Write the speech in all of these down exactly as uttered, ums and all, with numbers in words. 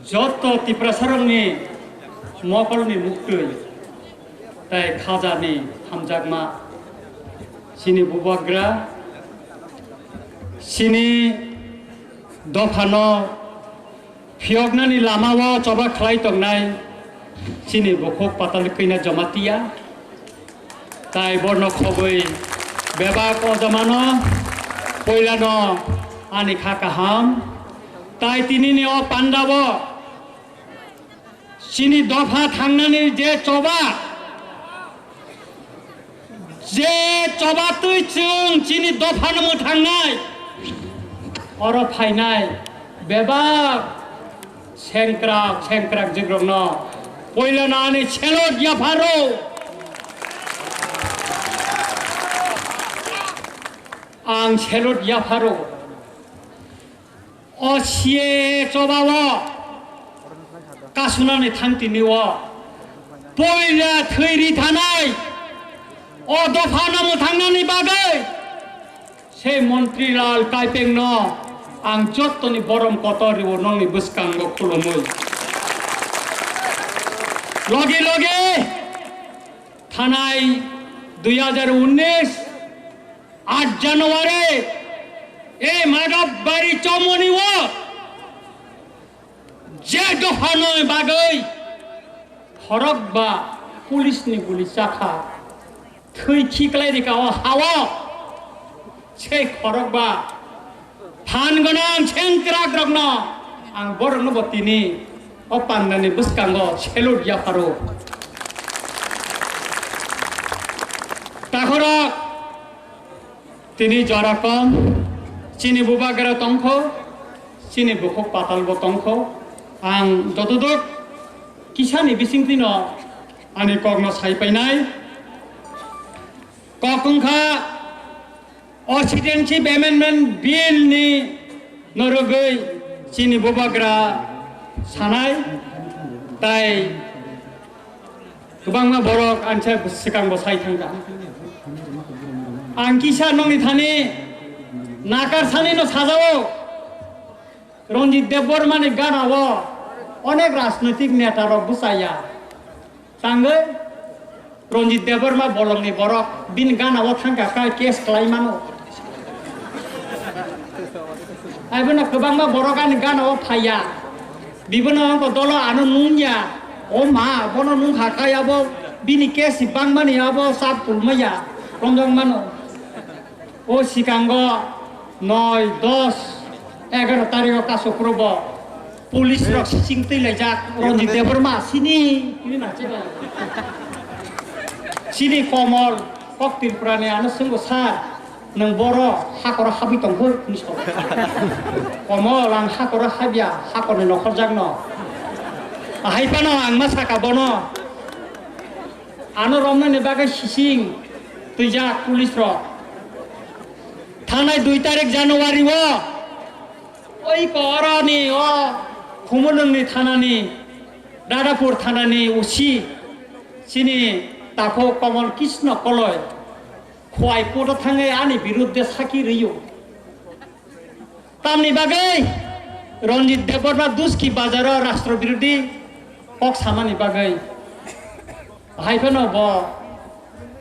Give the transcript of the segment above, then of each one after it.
Joto Tiprasarokni mokolni muktwi tei khajani hamjakma chini bubagra, chini dophano phiyoknani lamao choba khlai tongnai chini bukhuk Patal Kwina Jamatia. Tai borno khobwi bebak o jamano poilano ani kha kaham. Tai tinini o pandao chini dopha thangnani je choba, je choba twi chwng chini dophano mwthangnai, oro phainai bebak sengkrak sengkrak jikrokno poilano ani salute yapharo. Ang salute yapharo. O C A A chobao kasunani thangtini o poila thwi ri thanai o dophano mwthangnani bagwi se Montri Lal Kaipengno ang jottoni borom kotor rio nongni bwskango khulumwi. Logi logi thanai dui hajar unnish aat January, e Madhab Bari Chomoni o je dophano bagwi khorokba police ni guli chakha, thwi khiklai rika o hao, se khorokba phan gonang sengkrakrokno ang borokno bo tini o pandani bwskango salute yapharo. Takhorok tini jora kom, chini bubagra tongkho, chini bukhuk patal bo tongkho. Ang jotodok kisani bisingtwino ani kokno sai painai. Kok wngkha, o Citizenship Amendment Bill ni norogwi chini bubagra sanai, tai kwbangma borok ansa swkang bo sai thangkha. Ang kisa nongni thani nakar sani no sajao, Ranjit Debbarma ni gana o onek rajnoitik neta rok bwchaya. Tangwi Ranjit Debbarma bolongni borok bini gana o thangkha kha case khlai mano. Aibono kwbangma borok ani gana o phaiya. Bibono wngkha dolo ano nungya. O ma, bono nungkha kha abo bini case bangmani abo sap kulmaya romjak mano. O sikango noi, dos, egaro tarikh o kaso kuro bo police rok sising twi laijak Ranjit Debbarma sini, sini na chini, sini Komol kok Tripura ni ano swngo sir, nwng boro hakoro habwi tongkho hwnwi sa. Komol ang hakoro habya, hakorni nokhorjak no. Ahai phano ang ma saka bono. Ano romnani bagwi sising twijak police rok. Thangnai dui tarik January o oi ko oroni o Khumulwngni thanani, Dadapur thanani O C chini takho Komol Krishna Koloi Khowai court o thangwi ani birudde sakhi rwio. Tamni bagwi Ranjit Debbarma Duski bazaro rashtra birodhi kok samani bagwi. Hai phano bo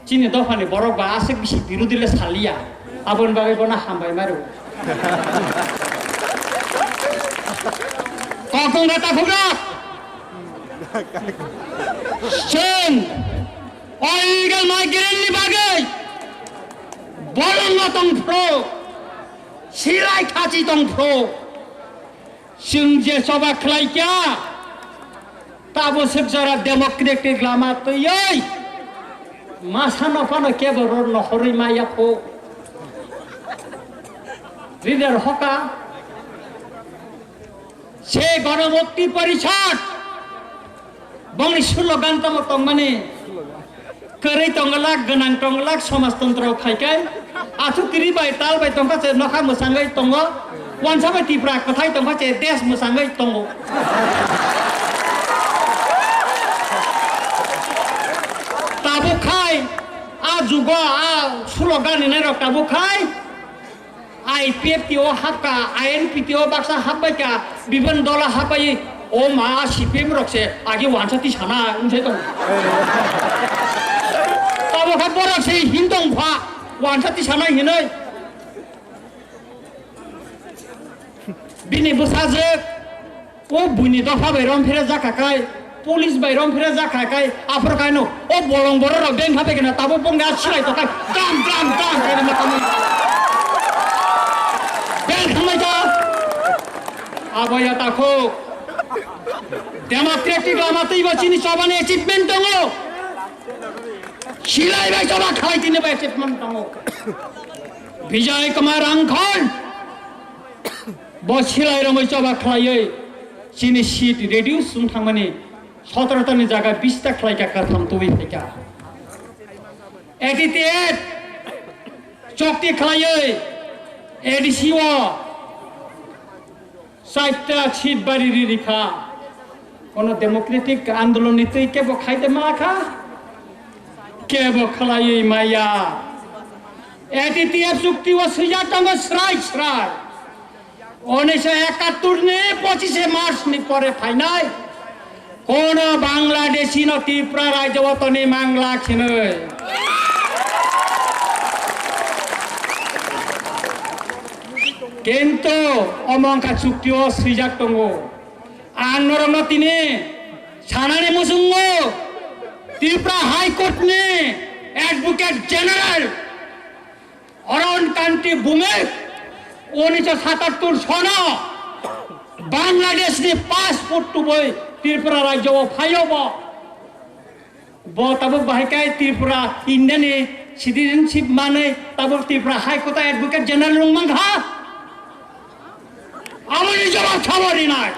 chini dophani borok ba aswk bisi birodhi le saliya. Aboni bagwi bono hambai maro. Kokong rata khuga. Chwng o illegal migrant ni bagwi bolong no tong phro. Silai khachi tong phro. Chwng je choba khlai kya, tabo swk jora democratic lama twiwi masa no phano kebo ror no horwi maya pho. Leader hoka se Ganamukti Parishad. Bongni slogan tamo tongmani? Kwrwi tonglak, gwnang tonglak, somajtontro phaikai. Athu kiri bai, tal bai tongkha se nokha mwsangwi tongo. Wansa bai Tipra kwthai tongkha se desh mwsangwi tongo. Tabuk khai, a jugo, a slogan ni nairok tabuk khai. I P F T o hapka, I N P T o baksa hapbaika, bibin dola hapbai, O ma, C P M rok se agi wansa tisana wngse tong. Tabo kha borok se hin tong pha, wansa tisana hinoi. Bini bwsajwk o buini dopha bai rom phira jakha kai, police bai rom phira jakha kai, aphuru kaino o bolong borok rok beng kha bai kena tabo bongni a silai tokai dam, dam, dam khe rima tamo. Beng khamai ta. Abo ya takhuk. Democratic lama twi bo chini chobani achievement tongo. Silai bai choba khalai tini bai achievement tongo. Bijoy Kumar Rangkhol bo silai romwi choba khlaiwi chini seat reduce wng thangmani sotoro ta ni jaga bish ta khlai kha, katham tubui phai kha. Eighty-eight chokti khlaiwi A D C o Chaita seat bari ri ri kha. Kono democratic andolon ni twi kebo khai de ma kha? Kebo khlaiwi maya. A T T F chukti o swijak tongo srai srai. Unisho ekattor ni pochishe March ni pore phainai. Kono Bangladeshi no Tripura rajyo o toni mangla khinwi. Kintu omo wngkha chukti o swijak tongo. Ang norokno tini sanani muchungo Tripura High Court ni Advocate General Arun Kanti Bhumik, unisho satattor sono Bangladesh ni passport tubui Tripura rajyo o phaio bo. Bo tabuk bahai khe Tripura India ni citizenship manwi tabuk Tripura High Court o Advocate General wng mankha. Aboni jawab sabo rinai.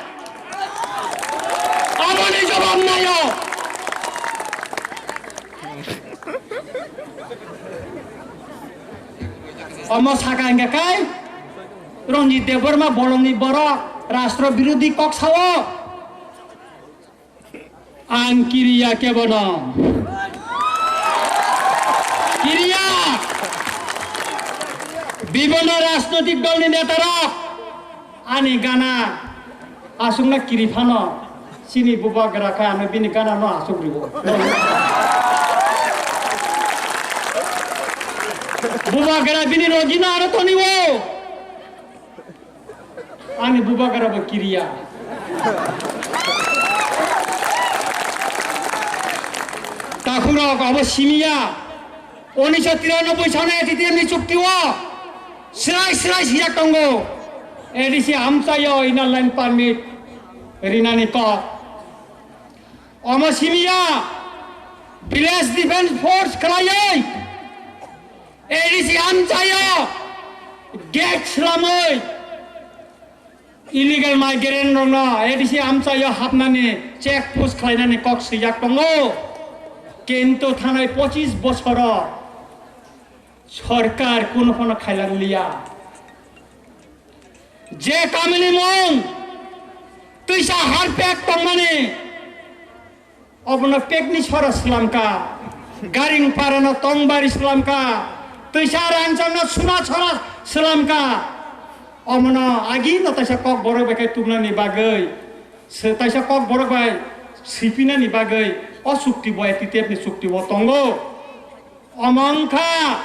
Aboni jawab naio. Omo saka hingka kai Ranjit Debbarma bolongni borok rastro birodhi kok sao. Ang kiriya kebono. Kiriya. Bibhinno rajnotik dolni netarok ani gana aswkna kiri phano chini bubagra khe ano bini gana no aswk ribo. Bubagra bini rojina aro toniwo. Ani bubagra bo kiriya. Takhurok abo simiya. Unisho tiranoboi sano A T T F ni chukti o srai srai sijak tongo. A D C amchaio inner line permit rinani kok. Omo simiya village defense force khlaiwi A D C amchaio gate slamwi illegal migrant rokno A D C amchaio hapnani check post khlainani kok swijak tongo. Kintu thanai pochis bosoro sorkar kunu phano khailang liya. Je kamini mung twisa harpek tongmani, obono pekni sora slamka, garing parano tongbari slamka, twisa rangchakno suna sora slamka. Omono agino taisa kok borok bai khe tubunani bagwi, se taisa kok borok bai sipinani bagwi o chukti bo A T T F ni chukti bo tongo. Omo wngkha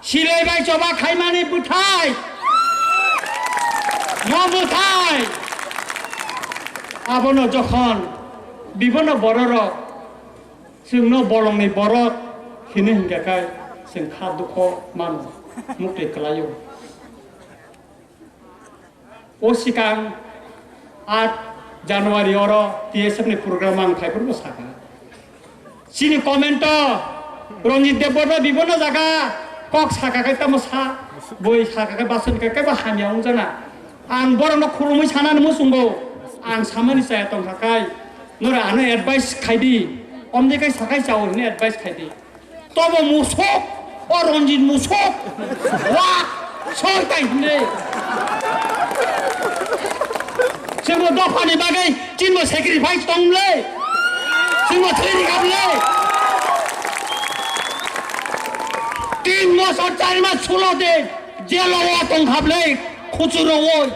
silai bai choba khaimani bwthai. Mo bwthai. Abono jokhon bibono bororok chwngno bolongni borok hino hinkha khe chwng kha dukho mano, muktwi kwlaio. O sikang aat January oro T S F ni program ang phaiphuru sakha. Chini comment o Ranjit Debbarma bibono jaga kok sakha khe tamo sa, boi sakha khe basoni khe kebo hamya wngjana. Ang borokno khulumwi sanani muchungo, ang samani chaya tongkha kai, nora ano advice khaidi, omde kai sakai chao hwnwi advice khaidi. Tobo musuk, o Ranjit musuk, wa, soi tai hwnle. Chwngbo dophani bagwi chwngbo sacrifice tong le. Chwngbo thwi rikha le. Tin bosor char mas sulo de jelo o tong kha le, khuchuro oi.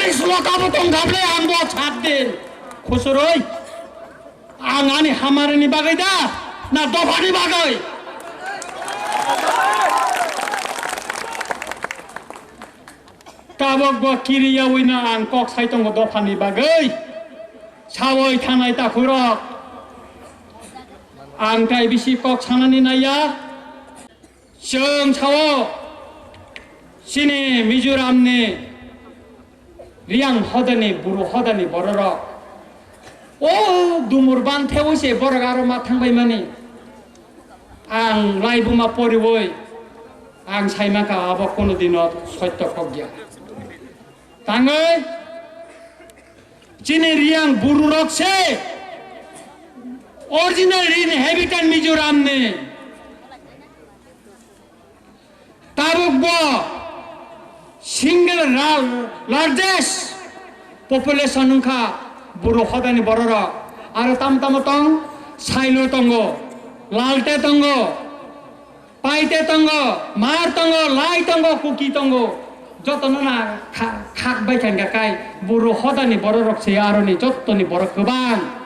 Sloka bo tong kha ble ang bo sat din. Khusuroi. Ang ani hamari ni bagwi da, na dopha ni bagwi? Tabok bo kiriyawi no ang kok sai tongo dopha ni bagwi. Sawoi thanai takhurok. Ang tai bisi kok sanani naiya. Chwng sao, chini Mizoram ni Riyang hodani, Buru hodani bororok. O dumur ban thewi se borok aro ma thangbai mani. Ang laibuma poriwi, ang saimaka abo kono dino soitto kokya. Tangwi, chini Riyang Buru rok se original inhabitant Mizoram ni. Tabuk bo single ra-, largest population wngkha Buru hodani bororok. Aro tamo tamo tong, Sailo tongo, Lalte tongo, Paite tongo, Mar tongo, Lai tongo, Kuki tongo. Jotono na kha-, khak bai kha kai Buru hodani bororok se aroni jottoni borok kwbang.